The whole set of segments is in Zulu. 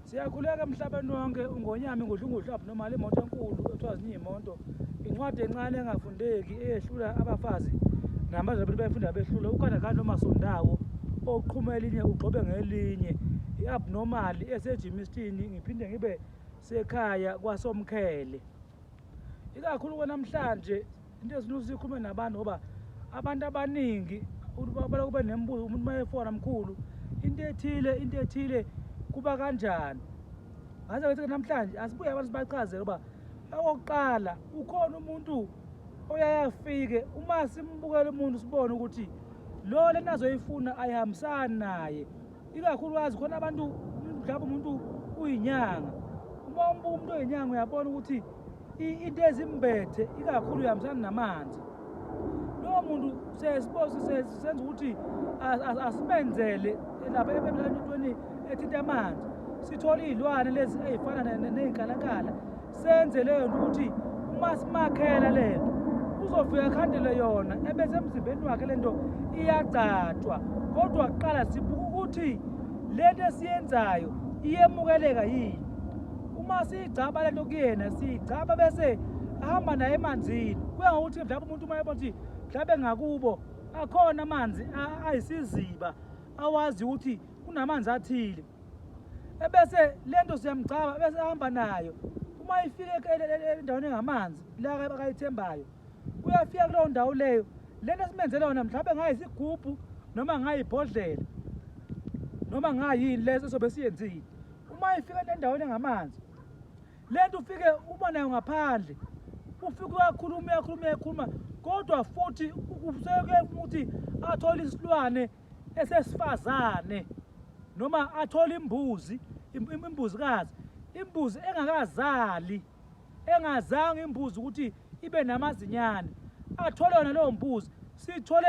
Siyakhuleka emhlabeni wonke uNgonyama ingudlungudlu abnormal imoto enkulu ethiwa zinye iy'moto incwadi encane engafundeki eyehlula abafazi namanje abantu bayifunda behlula ukhanda nomasondawo oqhuma elinye ugxobe ngelinye i-abnormal esejimistini ngiphinde ngibe sekhaya kwasomkhele ikakhulu kwanamhlanje into ezifuna sikhulume nabantu ngoba abantu abaningi balokhu benemibuzo umuntu uma efona mkhulu into ethile into ethile kuba kanjani ngaze ngithi namhlanje asibuye abantu sibachazele uba okokuqala ukhona umuntu oyaye afike uma simbukela umuntu sibone ukuthi lo lento azoyifuna ayihambisani naye ikakhulukazi khona abantu mhlawumbe umuntu uyinyanga uma umbuka umuntu oyinyanga uyabona ukuthi into ezimbethe ikakhulu uyahambisana namanzi lowo muntu senza ukuthi asimenzele lapha entweni ethinta amanzi sithole iy'lwane lezi ey'fana ney'nkalankala senze leyo nto ukuthi uma simakhela le nto uzofika akhandele yona ebese emzimbeni wakhe le nto iyagcatshwa kodwa kuqala sibuka ukuthi le nto esiyenzayo iyemukeleka yini uma siyigcaba le nto kuyena siyigcaba bese ahamba naye emanzini kuya ngokuthi mhlawumbe umuntu uma ebona ukuthi mhlawumbe ngakubo akhona amanzi ayisiziba awazi ukuthi kunamanzi athile ebese lento siyamgcaba bese ahamba nayo uma ifike endaweni engamanzi la akayithembayo uyafika kuleyo ndawo leyo lento esimenzela yona mhlawumbe ngayisigubhu noma ngayibhodlela noma ngayini leso sobe siyenzile uma ifika endaweni engamanzi lento ufike uba nayo ngaphandle ufike uyakhuluma uyakhuluma uyakhuluma kodwa futhi useke ukuthi athole isilwane esesifazane noma athole imbuzi imbuzikazi imbuzi engakazali engazange imbuzi ukuthi ibe namazinyane athole yona leyo mbuzi sithole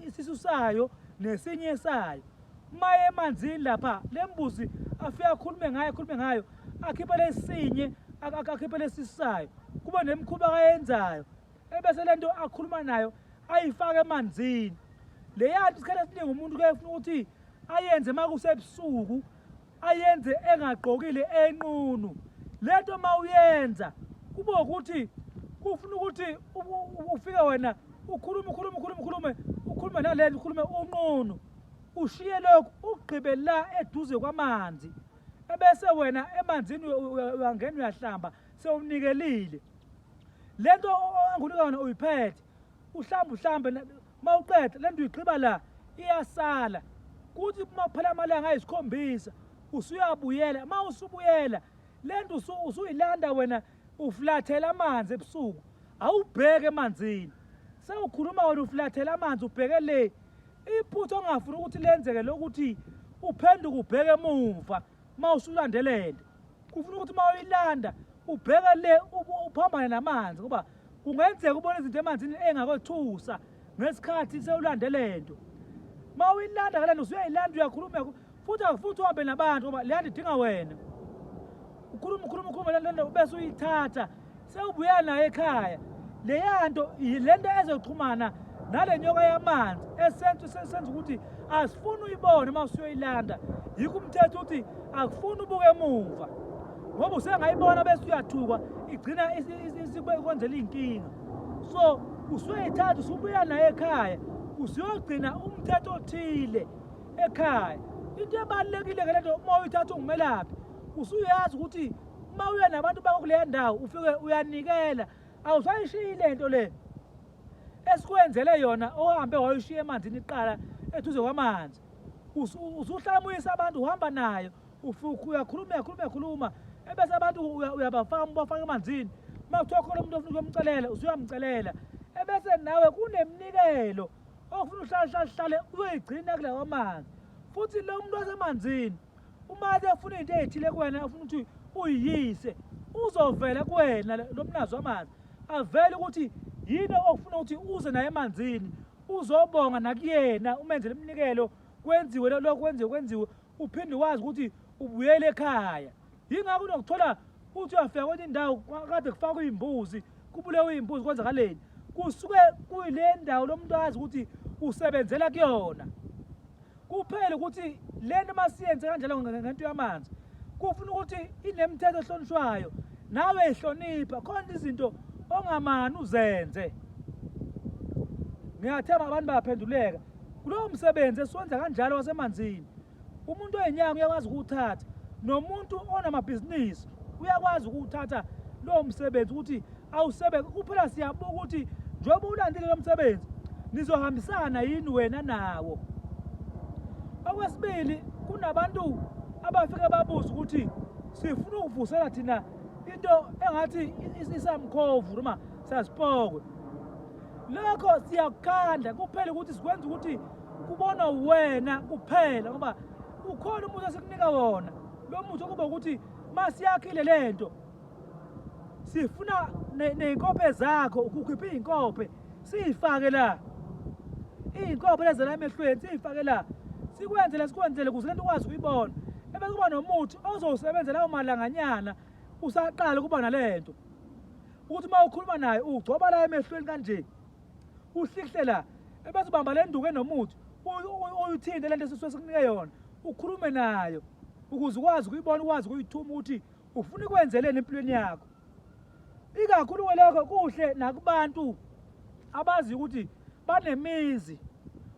isisu sayo nesinye sayo maye emanzini lapha le mbuzi afike akhulume ngayo akhulume ngayo akhiphe lesinye akhiphe lesisu sayo kube nemikhuba akayenzayo ebese lento akhuluma nayo ayifake emanzini leyanto isikhathi esiningi umuntu kuyefuna ukuthi ayenze uma kusebusuku ayenze engagqokile enqunu lento uma uyenza kube ukuthi kufuna ukuthi ufike wena ukhulume ukhulume ukhulume ukhulume ukhulume nalento ukhulume unqunu ushiye lokhu ugqibe la eduze kwamanzi ebese wena emanzini uyangena uyahlamba sewunikelile lento engunika yona uyiphethe uhlambe uhlambe uma uqeda lento uyigqiba la iyasala kuthi uma kuphela amalanga ayisikhombisa usuyabuyela uma usubuyela lento usuyilanda wena uflathela amanzi ebusuku awubheke emanzini sewukhuluma wena uflathela amanzi ubheke le iphutha ongafuni ukuthi lenzeke lokuthi uphenduke ubheke emuva uma usulandelele kufuna ukuthi uma uyilanda ubheke le uphambane namanzi ngoba kungenzeka ubone izinto emanzini engakwethusa ngesikhathi sewulande lento uma uyilanda kalento usuyayilanda uyakhuluma futhi futhi uhambe nabantu ngoba leya nto idinga wena ukhuluma ukhuluma ukhuluma le nto bese uyithatha sewubuya nayo ekhaya leya nto le nto ezoxhumana nale nyoka yamanzi esenza senza ukuthi asifuni uyibone uma usuyoyilanda yikho umthetho uthi akufuni ubuke emuva ngoba usengayibona bese uyathuka igcina isikwenzela iy'nkinga so usuyayithatha usubuya naye ekhaya usuyogcina umthetho othile ekhaya into ebalulekile-ke lento uma uyithatha ungumelaphi usuyazi ukuthi uma uya nabantu bakho kuleya ndawo ufike uyanikela awusayishiyi le nto le esikwenzele yona ohambe wayishiya emanzini iqala eduze kwamanzi usuhlamuyisa abantu uhamba nayo uyakhuluma uyakhuluma uyakhuluma ebese abantu uyabafaka ubafaka emanzini uma kuthiwa khona umuntu ofuna ukuyomcelela usuyamcelela ebese nawe kuneminikelo ofuna uhlale hlale hlale uyoyigcina kulawa manzi futhi lo muntu wasemanzini uma efuna into eyithile kuwena ufuna ukuthi uyiyise uzovela kuwena lo mnazi wamanzi avele ukuthi yini okufuna ukuthi uze naye emanzini uzobonga nakuyena umenzele iminikelo kwenziwe lokho kwenziwe kwenziwe uphinde wazi ukuthi ubuyele ekhaya yingakho unokuthola uthi uyafika kwenye indawo kade kufakwa iy'mbuzi kubulewe iy'mbuzi kwenzakaleni kusuke kuyile ndawo lo muntu azi ukuthi usebenzela kuyona kuphela ukuthi le nto masiyenze kanjalo ngento yamanzi Kufuna ukuthi inemithetho ehlonishwayo, nawe ihlonipha khona izinto ongamani uzenze. Ngiyathemba abantu bayaphenduleka kulowo msebenzi esiwenza kanjalo wasemanzini. Umuntu oyinyanga uyakwazi ukuwuthatha, nomuntu onamabhizinisi uyakwazi ukuwuthatha lowo msebenzi ukuthi awusebenze. Kuphela siyabuka ukuthi njengoba ulandile lo msebenzi nizohambisana yini wena nawo. Okwesibili, kunabantu abafike babuza ukuthi sifuna ukuvusela thina into engathi isamkhovu noma sasipokwe. Lokho siyakukhanda kuphela ukuthi sikwenza ukuthi kubonwa wena kuphela, ngoba ukhona umuthi esikunika wona. Lo muthi okuba ukuthi masiyakhile lento sifuna ney'nkophe zakho, ukhiphe iy'nkophe siyifake la, iy'nkophe lezela emehlweni siyifake la, sikwenzele sikwenzele ukuze lento ukwazi ukuyibona. Ebese kuba nomuthi ozowusebenza lawo malanganyana usaqala ukuba nalento, ukuthi uma ukhuluma naye ugcoba la emehlweni kanje, uhlihle la, ebese ubamba le nduku enomuthi uyithinte lento esisuke sikunike yona, ukhulume nayo ukuze ukwazi ukuyibona, ukwazi ukuyithuma ukuthi ufuna ukwenzeleni empilweni yakho. Ikakhulu lokho kuhle nakubantu abazi ukuthi banemizi.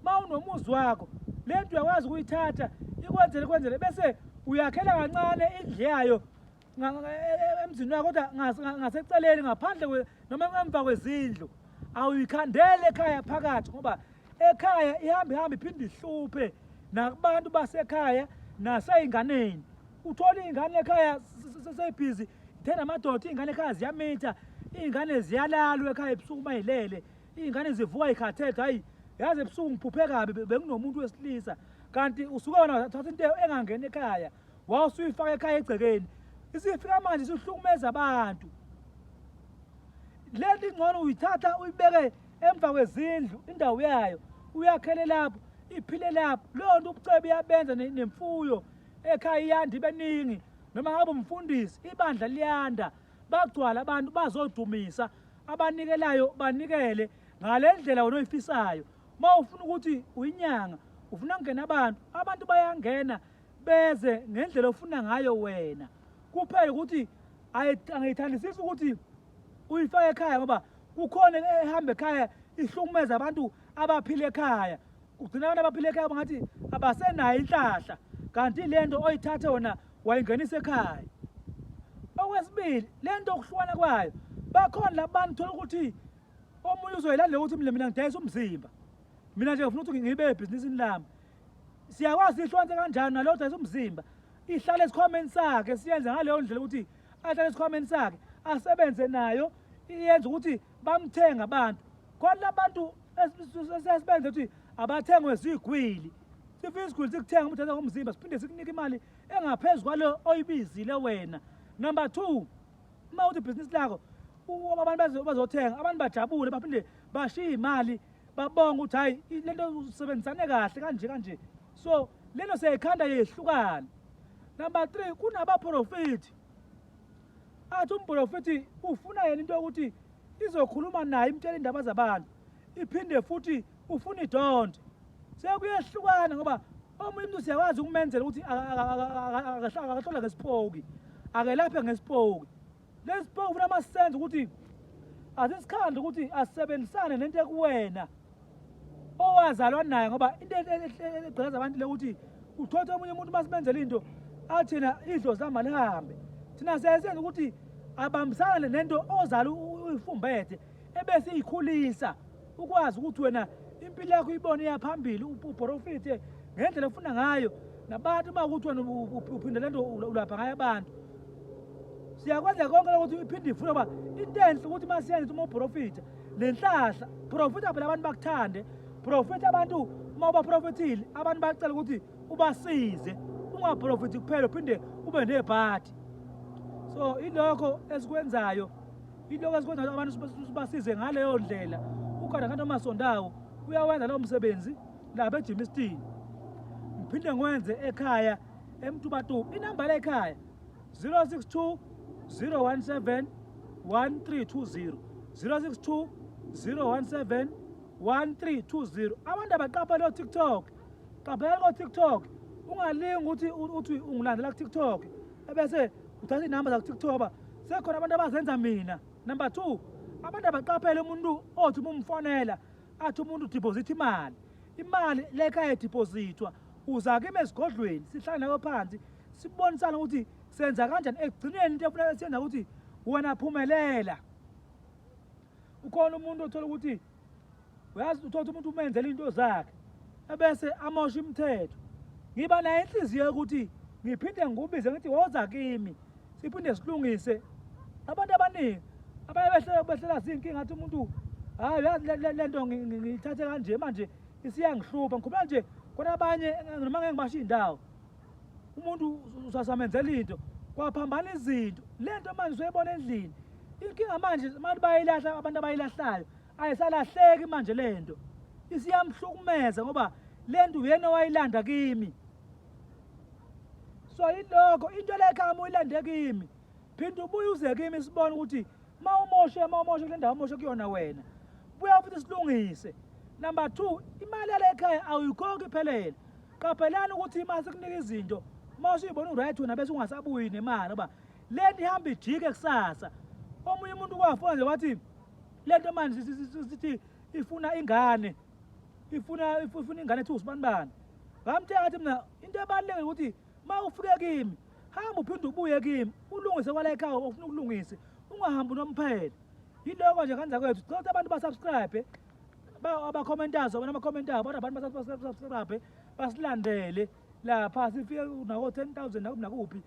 Uma unomuzi wakho, le nto uyakwazi ukuyithatha ikwenzele kwenzele, bese uyakhela kancane indlu yayo emzini wakho, kodwa ngaseceleni ngaphandle noma emva kwezindlu. Awuyikhandele ekhaya phakathi, ngoba ekhaya ihamba ihamba iphinde ihluphe nakubantu basekhaya nasey'nganeni. Uthola iy'ngane ekhaya seyibhizi ithena amadoda, iy'ngane ekhaya ziyamitha, iy'ngane ziyalalwa ekhaya ebusuku uma y'lele, iy'ngane zivuka y'khathele, hhayi yazi ebusuku ngiphuphe kabi benginomuntu wesilisa, kanti usuke wena wathatha into engangeni ekhaya wawusuyifaka ekhaya egcekeni, isifika manje isihlukumeza abantu. Le nto ingcono uyithatha uyibeke emva kwezindlu, indawo yayo uyakhele lapho, iphile lapho. Leyo nto ubucebo iyabenza nemfuyo ekhaya iyanda ibe ningi. Noma ngabe umfundisi, ibandla liyanda, bagcwala abantu bazodumisa, abanikelayo banikele ngale ndlela wena oyifisayo. Uma ufuna ukuthi uyinyanga, ufuna kungena abantu, abantu bayangena beze ngendlela ofuna ngayo wena. Kuphela ukuthi angiyithandisisi ukuthi uyifake ekhaya, ngoba kukhona ehamba ekhaya ihlukumeza abantu abaphila ekhaya. Kugcina abantu abaphila ekhaya bangathi abasenayo inhlahla, kanti le nto oyithathe wena wayingenisa ekhaya. Okwesibili, le nto okuhlukana kwayo, bakhona labantu thola ukuthi omunye uzoyilandela ukuthi mina ngidayisa umzimba, mina nje ngifuna ukuthi ngibe ebhizinisini lami. Siyakwazi sihlukanise kanjani nalowo odayisa umzimba, ihlale esikhwameni sakhe, siyenze ngaleyo ndlela ukuthi ahlale esikhwameni sakhe asebenze nayo, iyenze ukuthi bamthenga abantu. Khona labantu esibenze ukuthi abathengwe zigwili, sifike isigwili sikuthenga uma uthatha ngomzimba, siphinde sikunike imali engaphezu kwalo oyibizile wena. Number 2, uma uthi ibhizinisi lakho abantu bazothenga, abantu bajabule baphinde bashiye imali, babonga ukuthi hhayi le nto usebenzisane kahle kanje kanje. So lento siyayikhanda yehlukana. Number 3, kunabaprofethi athi umprofethi ufuna yena into yokuthi izokhuluma naye imtshela indaba zabantu, iphinde futhi ufuna idonde. Sekuyehlukana ngoba omunye umuntu siyakwazi ukumenzela ukuthi akahlola ngesipoki, akelaphe ngesipoki. Lesipoki ufuna amasenze ukuthi asisikhande ukuthi asebenzisane nento ekuwena owazalwa nayo, ngoba into egqilaza abantu le ukuthi uthothe omunye umuntu masimenzela into athina idlozi lami alihambe. Thina siyayenza ukuthi abambisane nento ozala uyifumbethe ebese iyikhulisa, ukwazi ukuthi wena impilo yakho uyibone iyaphambili, uprofithe ngendlela ofuna ngayo, nabantu uma ukuthi wena uphinde lento ulapha ngayo abantu. Siyakwenza konke lokho ukuthi iphinde ivule, ngoba into enhle ukuthi uma siyenza uma uprofitha nenhlahla, profitha phela abantu bakuthande, profitha abantu uma ubaprofithile abantu bacela ukuthi ubasize, ungaprofithi kuphela uphinde ube nebhadi. So ilokho esikwenzayo, ilokho esikwenzayo abantu sibasize ngaleyo ndlela. Ukhona kanti omasondawo uyawenza lowo msebenzi lapha eJimistini, ngiphinde ngiwenze ekhaya eMtubatuba. Inamba la ekhaya 062 017 1320, 062 017 1320. Abantu abaqapha lo TikTok, qaphela ko TikTok, ungalingi ukuthi uthi ungilandela ku TikTok. Ebese uthatha inamba zaku-TikTok ngoba sekhona abantu abazenza mina. Number 2, abantu abaqaphele umuntu othi uma umfonela athi umuntu deposit imali. Imali lekhaya edepositwa uza kimi esigodlweni sihlale nawe phansi sibonisane ukuthi senza kanjani ekugcineni into efuna siyenza ukuthi wena phumelela. Ukhona umuntu othola ukuthi uyazi uthola ukuthi umuntu umenzela into zakhe ebese amosha imithetho. Ngiba nayo inhliziyo yokuthi ngiphinde ngikubize ngithi woza kimi siphinde silungise. Abantu abaningi abaye behlela behlela zinkinga athi umuntu hayi uyazi le nto ngiyithathe kanje manje isiyangihlupha. Ngikhumbula nje khona abanye noma ngeke ngibasho indawo umuntu usasamenzela into kwaphambana izinto le nto manje usuyibona endlini inkinga manje abantu bayilahla abantu abayilahlayo ayisalahleki manje le nto isiyamhlukumeza ngoba le nto uyena owayilanda kimi so yilokho into le ekhaya uyilande kimi phinde ubuye uze kimi sibone ukuthi uma umoshe uma umoshe kule ndawo umoshe kuyona wena buya futhi silungise. Number 2, imali yale ekhaya awuyikhokhi iphelele. Qaphelani ukuthi imali sikunika izinto uma usuyibona u-right wena bese ungasabuyi nemali ngoba le nto ihamba ijike kusasa. Omunye umuntu kwafona nje wathi le nto manje sithi ifuna ingane ifuna ifuna ingane ethi usibanibani. Ngamtshela ngathi mina into ebalulekile ukuthi uma ufike kimi hamba uphinde ubuye kimi ulungise kwala ekhaya ofuna ukulungise ungahambi unomphela. Yiloko nje kanza kwethu sicela ukuthi abantu basubscribe abakhomentazo bona amakhomenti abo abantu basubscribe basilandele lapha sifike nako 10000 nakuphi.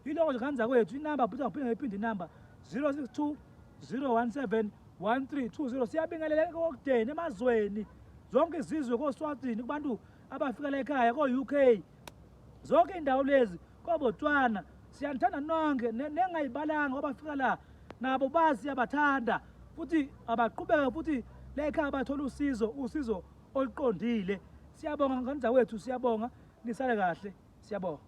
Yiloko nje kanza kwethu inamba futhi ngiphinde ngiphinde inamba 062 017 1320. Siyabingelela kokudeni emazweni zonke izizwe koSwazini kubantu abafika la ekhaya ko-UK zonke indawo lezi koBotswana siyanithanda nonke nengayibalanga abafika la nabo bazi siyabathanda futhi abaqhubeke futhi la ekhaya bathola usizo usizo oluqondile. Siyabonga ngane zakwethu, siyabonga, nisale kahle, siyabonga.